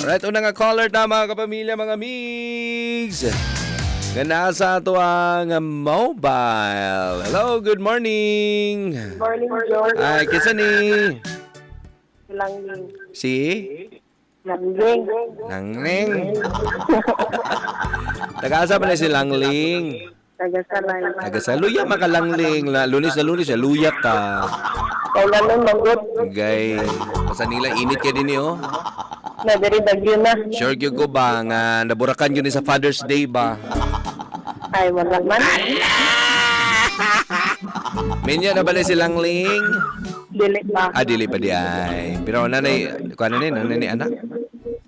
Alright, una nga caller ta, mga kapamilya, mga migs. Nga nasa ato ang mobile. Hello, good morning. Morning, George. Ay, kinsa ni? Langling. Si? Langling. Langling. Taga-asa pa na si Langling? Taga-Salay. Taga sa Luya makalangling. La, Lunes na Lunes, luya ka. Kaulanon, magot. Gay, basta nila init kay din oh. Na diri bagyo na. Sure gyud ko ba nga naburakan gyud ni sa Father's Day ba? Ay, wala man. Minya na bala si Langling? Dili pa. Ah, dili pa di ay. Pero nanay, kuan na ni, nanay ni anak?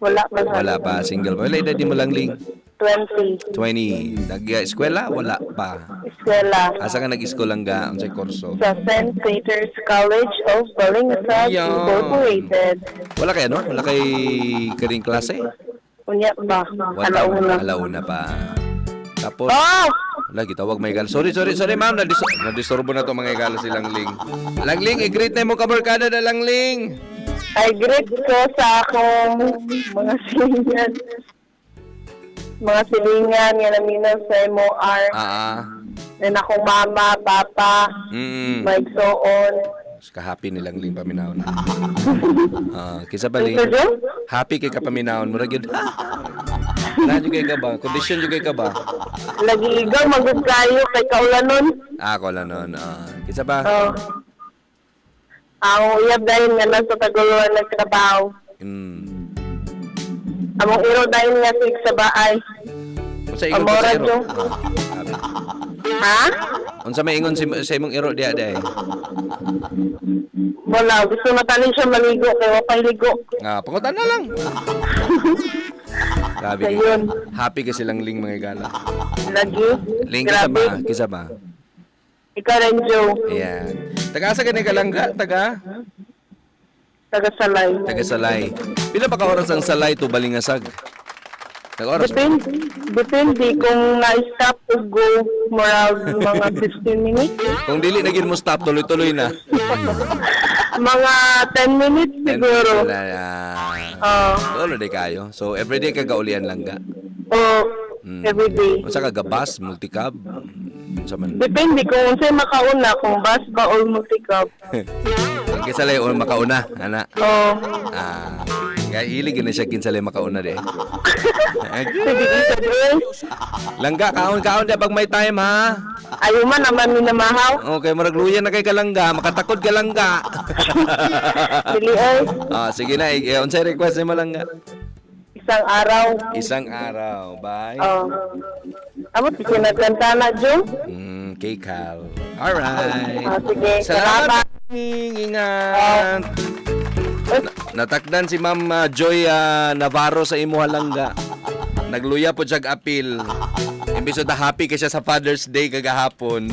Wala pa. Wala pa, single pa. Wala edad di mo, Langling? 20. 20. Nag-eskwela? Wala pa. Eskwela. Asa ka nag-eskwela nga? Unsay kurso? Sa St. Peter's College of Balingasag Yan. Incorporated. Wala kay ano? Wala kay karing klase? Unya pa. Wala. Alauna. Alauna pa. Tapos, Oh! lagi tawag may igala. Sorry, sorry, sorry, ma'am. Nadisturbo na to mga igala si Langling. Langling, i-greet na mo kabarkada na, Langling. I greet ko sa akong mga silingan. Mga silingan nga naminaw sa MOR. And akong mama, papa, my igsoon. Ka-happy ni Langling paminawon. Ah, kinsa pa, Ling? Ito, Jo? Happy kay ka paminawon. Murag yun. Na jud kay ka ba? Kondisyon jud kay ka ba? Lagi igaw, magud kayo kay kaulanon. Ah, ako lang nun. Ah, kinsa pa? Oh. Ang uyab dahil nga nasa Taguluan nagtrabaho. Among iro dahil nga sig sa baay. Unsa ingon ko sa Amora, iro? Jo. Ah, sabi. Ha? Unsa may ingon si, sa imong iro diya diay? Wala, gusto na tani siya maligo kay wa pa'y ligo. Ah, pangutan na lang. Grabe kay. Ayun. Happy kasi Langling, mga igala. Lagi. Ling, kinsa ba? Grabe. Kinsa ba? Ikaw rin, Joe. Ayan. Taga asa ka ni kalangga? Taga? Taga Salay. Taga Salay. Pila pa ka oras ang Salay to Balingasag? Nag-oras ba? Depende, depende kung na-stop o go, murag mga 15 minutes. Kung dili na gid mo stop, tuloy-tuloy na. Mga 10 minutes siguro. Wala na. Oo. Tulo di kayo. So everyday ka gaulian lang ga. Oh, every day. Unsa ka gabas, multicab? Unsa man? Depende kung unsay makauna, kung bus ba or multicab. Ang kinsa lay makauna, ana. Oh. Ah, kaya hilig na siya kinsa lay makauna de. Sige, isa Joy. Langga, kaon-kaon di pag may time ha. Ayaw man naman minamahaw. Okay, murag luya na kay kalangga, makatakod ka langga. Dili ay. Ah, sige na, eh, unsay request nimo, langga? Isang Araw. Isang Araw. Bye. Oh. Abot sinagkanta na, Joe. Kay Cal. Alright. Ah, sige, Salamat. salamat. Ingat. Natakdan si Ma'am Joy Navarro sa imo halangga. Nagluya po siya apil. Imbis na happy kay siya sa Father's Day kagahapon.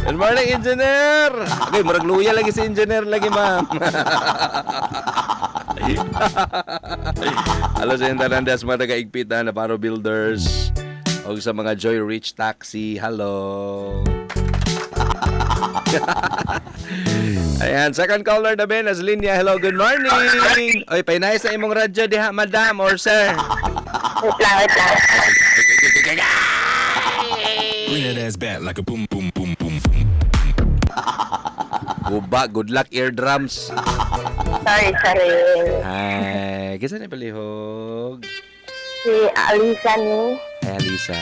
Good morning, engineer! Okay, murag luya lagi si engineer lagi, ma'am. Hello sa inyong tanan sa mga taga-igpit na Navarro Builders o sa mga Joy Rich Taxi. Hello. Ayan, second caller na Ben, as linya. Hello, good morning. Oy, pahinay sa imong radyo diha, madam or sir. Wait lang, wait lang. Bring that ass back like a boom, boom, boom, boom, boom. Guba, good luck eardrums. Sorry, sorry. Hi, kinsa ni palihog? Si Alisa ni. Hi, Alisa.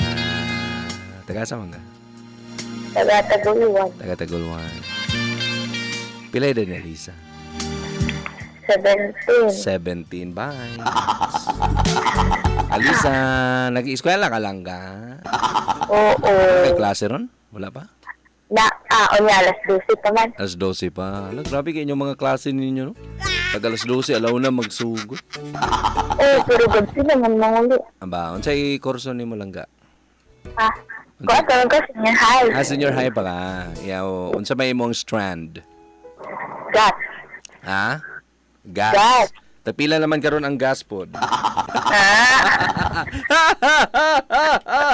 Taga sa mga? Taga Taguluan. Taga Taguluan. Pila edad ni Alisa? 17. 17. Bye. Alisa, nag-eskwela ka lang ka? Oo. May klase ron? Wala pa? Na, unya, alas 12 pa man. Alas 12 pa. Ala, grabe kayo inyong mga klase ninyo, no? Pag alas 12, alaw na magsugod. Eh, pero gabi naman manguli. Aba, unsay kurso nimo, langga? Ah, kuha ka ko senior high. Ah, senior high pa ka. Yaw, unsa may imong strand? Gas. Ha? Gas. Gas. Tapila naman karon ang gas pod. Ah,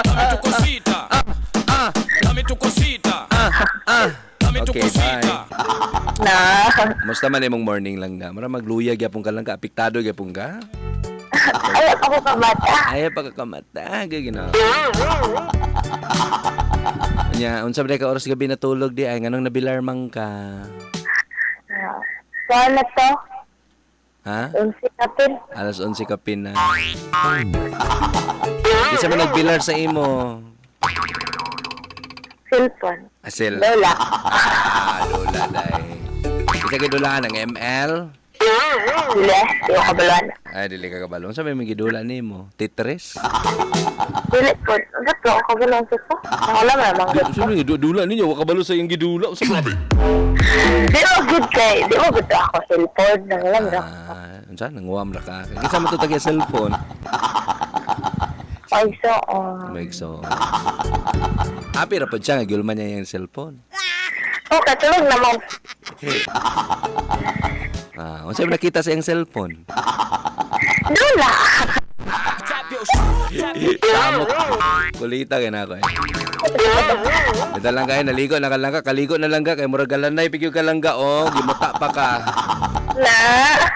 Dame tu cosita. Dame tu cosita. Okay, bye. Na. Musta man imong morning lang nga? Mura magluya gyapon ka lang ka, apektado gyapon ka. Ay, ako kamata. Ay, pagkakamata, gagina. Nya, unsa ba ka oras gabi natulog di ay nganong nabilar man ka? Saan na to? Ha? Unsi kapin. Alas 11 kapin na. Di sa man nagbilar sa imo. Cellphone. Asil. Lola. Ah, lola day. Isa gidulaan ang ML. Dili. Di ko kabaluan. Ay, dili ka kabalo. Unsa may gidula nimo? Tetris? Dili po. Unsa to? Ako kabaluan sa to? Wala man namang good. Unsa may gidula ninyo? Wa kabalo sa iyong gidula. Unsa ba? Di mo good kay. Di mo good ako cellphone. Nangala man ako. Ah, unsa nanguwam ra ka? Kinsa man to tag cellphone? Ay, so, um, May so. Happy ra pod siya nga gulman niya yung cellphone. Oh, katulog naman. Ah, unsa man nakita sa iyang cellphone? Lola! Samok. Kulita kay nako eh. Ito lang kayo, naligo na ka lang ka, kaligo na lang ka, kay murag galanay, pigyo ka lang ka, oh, gimuta pa ka. Na!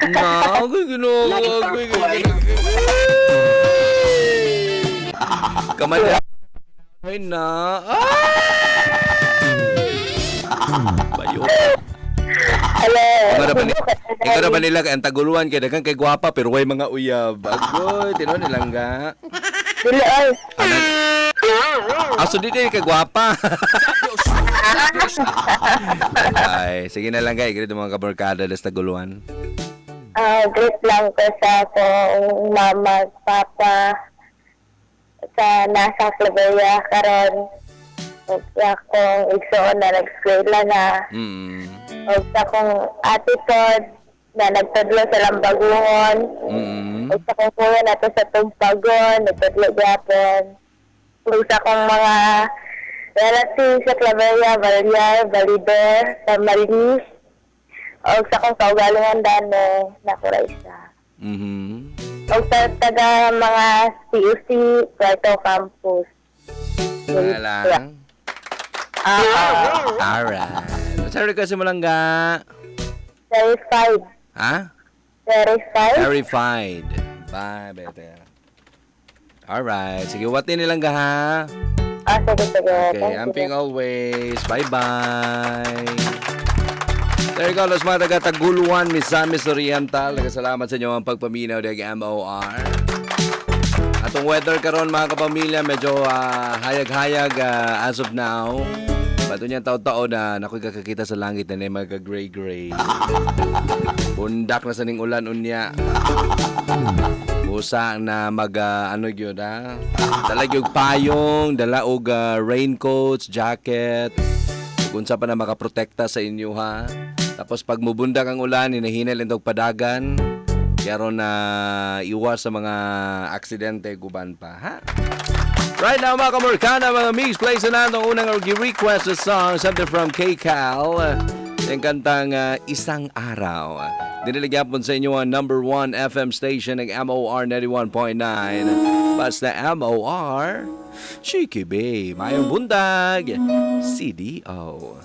Na, agoy, ginoo, agoy, ginoo. Kamay na. Ay na. Ay! Bayo. Hello. Ikaw na ba ni- ikaw na ba nila kay ang taguluan kay daghan kay gwapa pero way mga uyab. Agoy, tinuod nilang ga. Dili, ay. Ah, so di din kay gwapa. Ay, sige na lang guys, grito mga kabarkada des taguluan. Ah, great lang ko sa akong mama, papa, sa nasa Claveria karon. Ug sa akong igsoon na nag-eskwela na. Ug sa akong ate pod na nagtudlo sa Lambagungon. Ug sa akong kuya nato sa Tumpagon, nagtudlo gyapon. Ug sa akong mga relatives sa Claveria, Valyar, Valider, sa Malis. Ug sa akong kaugalingan dano, Nakuraysa. Ug sa taga mga CUC, Puerto Campus. Wala lang. Ah, Alright. Sorry kasi mo lang ga. Verified. Ha? Verified? Verified. Bye, bete. Alright. Sige, watin nilang ga ha. Ah, sige, sige. Okay, Thank you. amping always. Bye-bye. There you go, los mga taga Taguluan, Misamis Oriental. Nagkasalamat sa inyo ang pagpaminaw ng MOR. Atong weather karon mga kapamilya, medyo hayag-hayag as of now. Bato niya taon-taon na nakoy kakakita sa langit na na mga gray-gray. Bundak na sa ning ulan unya. Busa na mag ano gyud ha. Dala gyud payong, dala og raincoats, jacket. Ug unsa pa na makaprotekta sa inyo ha. Tapos pag mubundak ang ulan, hinahinay lang og padagan. Karon na iwas sa mga aksidente guban pa ha. Right now mga kamorkana, mga mix, play sa nato ang unang request na song, something from K-Cal. Yung kantang Isang Araw. Diniligyan po sa inyo ang number 1 FM station ng MOR 91.9. Basta MOR, Chiki B, Mayong Bundag, CDO.